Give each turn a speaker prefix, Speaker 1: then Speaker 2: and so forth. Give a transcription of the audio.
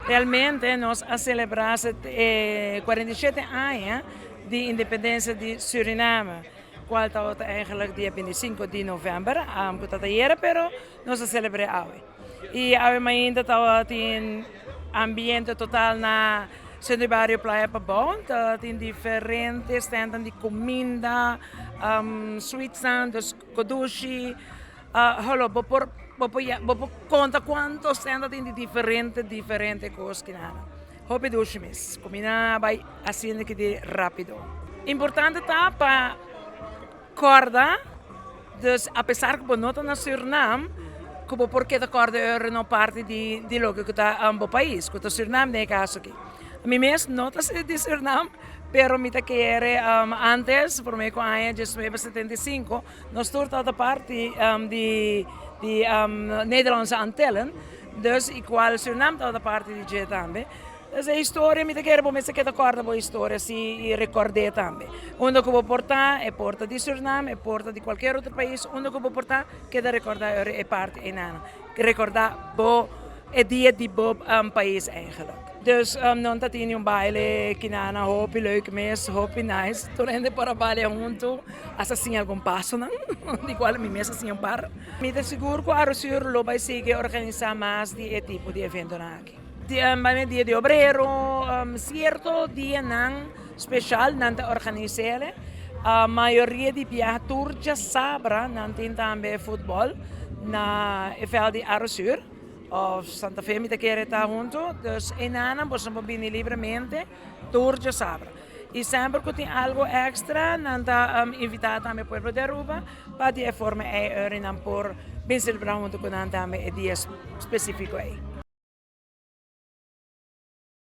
Speaker 1: Realmente nos a selebrá 47 aña di independensia di Suriname, kual tabata eigenlijk dia 25 di novèmber, ku ta ayera, pero nos a selebrá awe. I awe mainta tabatin ambiente total na Sentro di Bario Playa Pabou, tin diferente stand di kuminda, sweets, dus kodushi, hallo, bo por, bo por, bo por konta kuantu stand tin di diferente, diferente kos ku nada. Hopi dushi mes. Kuminda a bai asina ku di rápido. Importante ta pa kòrda, dus apesar ku bo no ta na Surinam, ku bo por keda kòrda no parti di loke ku ta bo pais, ku ta Surinam den e kaso aki. Mi mes no ta di Surinam, pero mi ta kere antes, promé ku aña 1975, nos tur tabata parti di Nederlandse Antillen, dus i kual Surinam tabata parti di dje tambe. Dus e historia, mi ta kere bo mester keda kòrda bo historia si i rekord'é tambe. Unda ku bo por ta, e por ta di Surinam, e por ta di kualkier otro pais, unda ku bo por ta, keda rekordá e parti einan. Rekordá bo e dia di bo pais eigenlijk. Dus nan ta tin un baile kinana hopi leuk mes, hopi nice. Tur hende por a baila huntu, hasta siña algun pasonan, di kual mi mes a siña un par. Mi ta sigur ku Arusur lo bai sigui organisá mas di e tipo di eventonan aki. Dia di Obrero, sierto dianan spesial nan ta organis'é. Mayoria di biaha tur djasabra nan tin tambe futbòl na e vèlt di Arusur òf Santa Fe mi ta kere ta huntu. Dus einan boso por bini libremente tur djasabra. I semper ku tin algu èkstra nan ta invitá tambe pueblo di Aruba pa di e forma ei nan por bin selebrá huntu ku nan tambe e dia spesífiko ei.